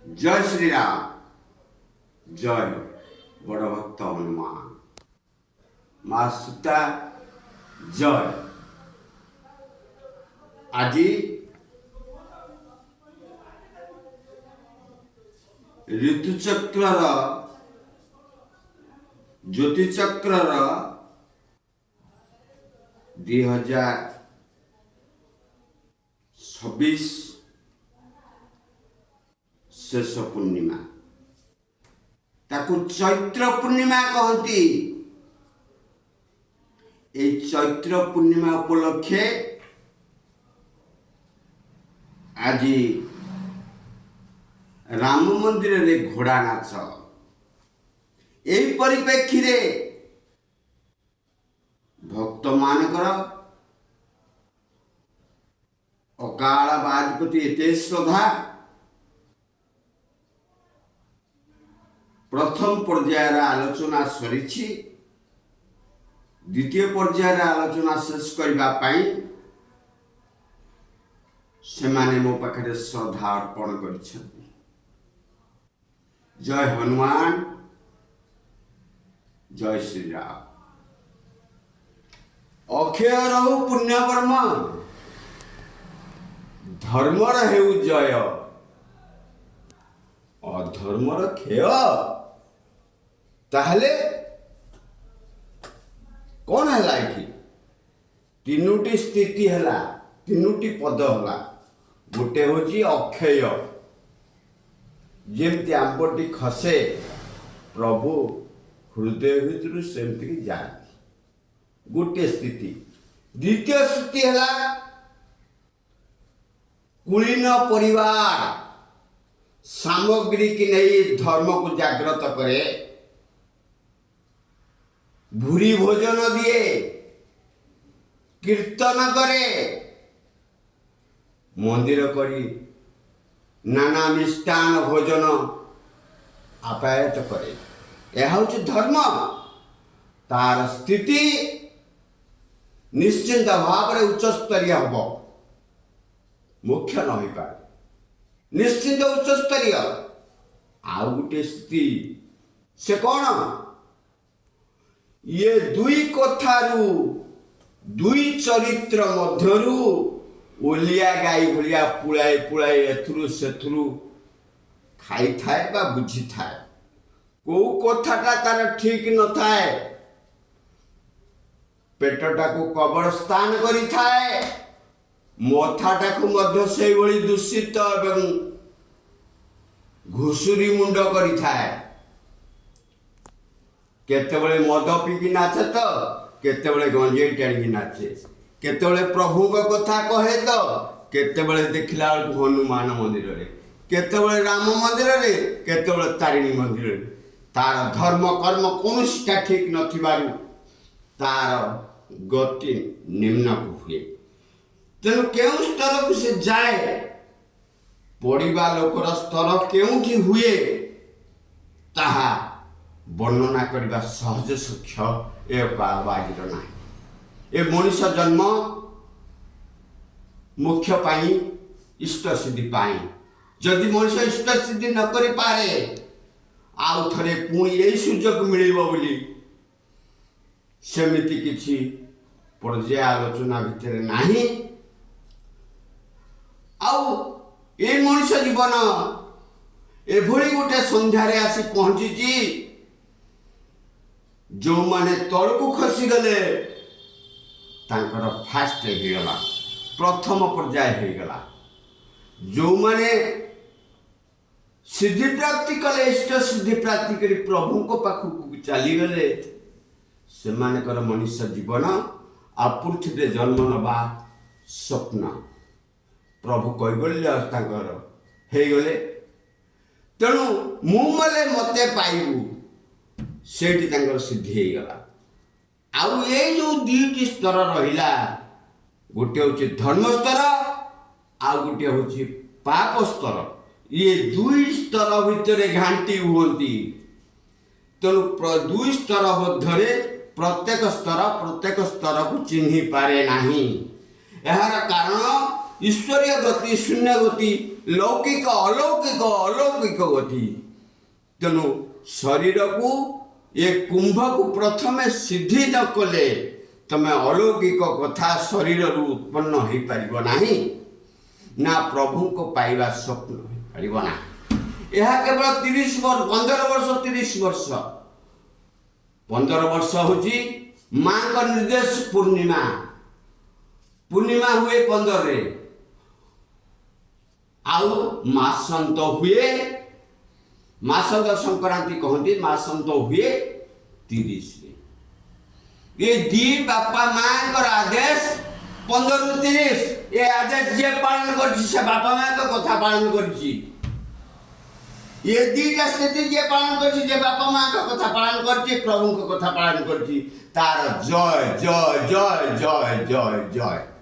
ଜୟ ଶ୍ରୀରାମ, ଜୟ ବଡ଼ ଭକ୍ତ ହନୁମାନ, ମା ସୀତା ଜୟ। ଆଜି ଋତୁଚକ୍ରର ଜ୍ୟୋତିଚକ୍ରର 2026 ଶେଷ ପୂର୍ଣ୍ଣିମା, ତାକୁ ଚୈତ୍ର ପୂର୍ଣ୍ଣିମା କହନ୍ତି। ଏଇ ଚୈତ୍ର ପୂର୍ଣ୍ଣିମା ଉପଲକ୍ଷେ ଆଜି ରାମ ମନ୍ଦିରରେ ଘୋଡ଼ା ନାଚ। ଏହି ପରିପ୍ରେକ୍ଷୀରେ ଭକ୍ତମାନଙ୍କର ଅକାଳ ବାଜ ପ୍ରତି ଏତେ ଶ୍ରଦ୍ଧା। ପ୍ରଥମ ପର୍ଯ୍ୟାୟର ଆଲୋଚନା ସରିଛି, ଦ୍ୱିତୀୟ ପର୍ଯ୍ୟାୟର ଆଲୋଚନା ଶେଷ କରିବା ପାଇଁ ସେମାନେ ମୋ ପାଖରେ ଶ୍ରଦ୍ଧା ଅର୍ପଣ କରିଛନ୍ତି। ଜୟ ହନୁମାନ, ଜୟ ଶ୍ରୀରାମ। ଅକ୍ଷୟ ରହୁ ପୁଣ୍ୟକର୍ମ, ଧର୍ମର ହେଉ ଜୟ, ଅଧର୍ମର କ୍ଷୟ। ତାହେଲେ କଣ ହେଲା? ଏଠି ତିନୋଟି ସ୍ଥିତି ହେଲା, ତିନୋଟି ପଦ ହେଲା। ଗୋଟେ ହେଉଛି ଅକ୍ଷୟ, ଯେମିତି ଆମ୍ବଟି ଖସେ ପ୍ରଭୁ ହୃଦୟ ଭିତରୁ ସେମିତିକି ଯାଆନ୍ତି, ଗୋଟିଏ ସ୍ଥିତି। ଦ୍ୱିତୀୟ ସ୍ଥିତି ହେଲା କୁଳୀନ ପରିବାର ସାମଗ୍ରୀକି ନେଇ ଧର୍ମକୁ ଜାଗ୍ରତ କରେ, ଭୁରି ଭୋଜନ ଦିଏ, କୀର୍ତ୍ତନ କରେ, ମନ୍ଦିର କରି ନାନା ମିଷ୍ଟାନ ଭୋଜନ ଆପ୍ୟାୟିତ କରେ। ଏହା ହେଉଛି ଧର୍ମ। ତାର ସ୍ଥିତି ନିଶ୍ଚିନ୍ତ ଭାବରେ ଉଚ୍ଚସ୍ତରୀୟ ହେବ, ମୁଖ୍ୟ ନ ହୋଇପାରେ, ନିଶ୍ଚିନ୍ତ ଉଚ୍ଚସ୍ତରୀୟ। ଆଉ ଗୋଟିଏ ସ୍ଥିତି ସେ କ'ଣ? ଇଏ ଦୁଇ କଥାରୁ, ଦୁଇ ଚରିତ୍ର ମଧ୍ୟରୁ ଓଲିଆ ଗାଈ ଭଳିଆ ପୁଳାଏ ପୁଳାଏ ଏଥିରୁ ସେଥିରୁ ଖାଇଥାଏ ବା ବୁଝିଥାଏ। କୋଉ କଥାଟା ତାର ଠିକ ନଥାଏ, ପେଟଟାକୁ କବରସ୍ଥାନ କରିଥାଏ, ମଥାଟାକୁ ମଧ୍ୟ ସେଇଭଳି ଦୂଷିତ ଏବଂ ଘୁଷୁରି ମୁଣ୍ଡ କରିଥାଏ। କେତେବେଳେ ମଦ ପିଇକି ନାଚେ ତ କେତେବେଳେ ଗଞ୍ଜେଇ ଟାଣିକି ନାଚେ, କେତେବେଳେ ପ୍ରଭୁଙ୍କ କଥା କହେ ତ କେତେବେଳେ ଦେଖିଲା ବେଳକୁ ହନୁମାନ ମନ୍ଦିରରେ, କେତେବେଳେ ରାମ ମନ୍ଦିରରେ, କେତେବେଳେ ତାରିଣୀ ମନ୍ଦିରରେ। ତାର ଧର୍ମ କର୍ମ କୌଣସିଟା ଠିକ ନଥିବାରୁ ତାର ଗତି ନିମ୍ନକୁ ହୁଏ। ତେଣୁ କେଉଁ ସ୍ତରକୁ ସେ ଯାଏ, ପଡ଼ିବା ଲୋକର ସ୍ତର କେଉଁଠି ହୁଏ ତାହା ବର୍ଣ୍ଣନା କରିବା ସହଜ ସଖ୍ୟ ଏ କାଳବାଜିର ନାହିଁ। ଏ ମଣିଷ ଜନ୍ମ ମୁଖ୍ୟ ପାଇଁ, ଇଷ୍ଟ ସିଦ୍ଧି ପାଇଁ। ଯଦି ମଣିଷ ଇଷ୍ଟ ସିଦ୍ଧି ନ କରିପାରେ, ଆଉ ଥରେ ପୁଣି ଏଇ ସୁଯୋଗ ମିଳିବ ବୋଲି ସେମିତି କିଛି ପର୍ଯ୍ୟାୟ ଆଲୋଚନା ଭିତରେ ନାହିଁ। ଆଉ ଏଇ ମଣିଷ ଜୀବନ ଏଭଳି ଗୋଟେ ସନ୍ଧ୍ୟାରେ ଆସି ପହଞ୍ଚିଛି, ଯେଉଁମାନେ ତଳକୁ ଖସିଗଲେ ତାଙ୍କର ଫାଷ୍ଟ ହେଇଗଲା, ପ୍ରଥମ ପର୍ଯ୍ୟାୟ ହେଇଗଲା। ଯେଉଁମାନେ ସିଦ୍ଧିପ୍ରାପ୍ତି କଲେ, ଇଷ୍ଟ ସିଦ୍ଧି ପ୍ରାପ୍ତି କରି ପ୍ରଭୁଙ୍କ ପାଖକୁ ଚାଲିଗଲେ, ସେମାନଙ୍କର ମନୁଷ୍ୟ ଜୀବନ ଆଉ ପୃଥିବୀରେ ଜନ୍ମ ନେବା ସ୍ୱପ୍ନ ପ୍ରଭୁ କୈବଲ୍ୟ ତାଙ୍କର ହେଇଗଲେ। ତେଣୁ ମୁଁ ମଲେ ମୋତେ ପାଇବୁ, ସେଇଠି ତାଙ୍କର ସିଦ୍ଧି ହେଇଗଲା। ଆଉ ଏଇ ଯେଉଁ ଦୁଇଟି ସ୍ତର ରହିଲା, ଗୋଟିଏ ହେଉଛି ଧର୍ମ ସ୍ତର, ଆଉ ଗୋଟିଏ ହେଉଛି ପାପ ସ୍ତର। ଇଏ ଦୁଇ ସ୍ତର ଭିତରେ ଘାଣ୍ଟି ହୁଅନ୍ତି। ତେଣୁ ଦୁଇ ସ୍ତର ମଧ୍ୟରେ ପ୍ରତ୍ୟେକ ସ୍ତର ପ୍ରତ୍ୟେକ ସ୍ତରକୁ ଚିହ୍ନି ପାରେ ନାହିଁ। ଏହାର କାରଣ ଈଶ୍ୱରୀୟ ଗତି, ଶୂନ୍ୟ ଗତି, ଲୌକିକ, ଅଲୌକିକ, ଅଲୌକିକ ଗତି। ତେଣୁ ଶରୀରକୁ, ଏ କୁମ୍ଭକୁ ପ୍ରଥମେ ସିଦ୍ଧି ନ କଲେ ତମେ ଅଲୌକିକ କଥା ଶରୀରରୁ ଉତ୍ପନ୍ନ ହେଇପାରିବ ନାହିଁ ନା ପ୍ରଭୁଙ୍କୁ ପାଇବା ସ୍ୱପ୍ନ ହେଇପାରିବ ନାହିଁ। ଏହା କେବଳ 30 ବର୍ଷ, 15 ବର୍ଷ, 30 ବର୍ଷ। 15 ବର୍ଷ ହେଉଛି ମାଙ୍କ ନିର୍ଦ୍ଦେଶ। ପୂର୍ଣ୍ଣିମା, ପୂର୍ଣ୍ଣିମା ହୁଏ 15ରେ, ଆଉ ମାସନ୍ତ ହୁଏ, ମାସନ୍ତ ସଂକ୍ରାନ୍ତି କହନ୍ତି, ମାସନ୍ତ ହୁଏ 30ରେ। ଏ ଦି ବାପା ମାଙ୍କର ଆଦେଶ 15ରୁ 30, ଏ ଆଦେଶ ଯିଏ ପାଳନ କରିଛି, ସେ ବାପା ମାଙ୍କ କଥା ପାଳନ କରିଛି। ଏ ଦିଟା ସ୍ଥିତି ଯିଏ ପାଳନ କରିଛି, ଯେ ବାପା ମାଙ୍କ କଥା ପାଳନ କରିଛି, ପ୍ରଭୁଙ୍କ କଥା ପାଳନ କରିଛି, ତାର ଜୟ ଜୟ ଜୟ ଜୟ ଜୟ ଜୟ।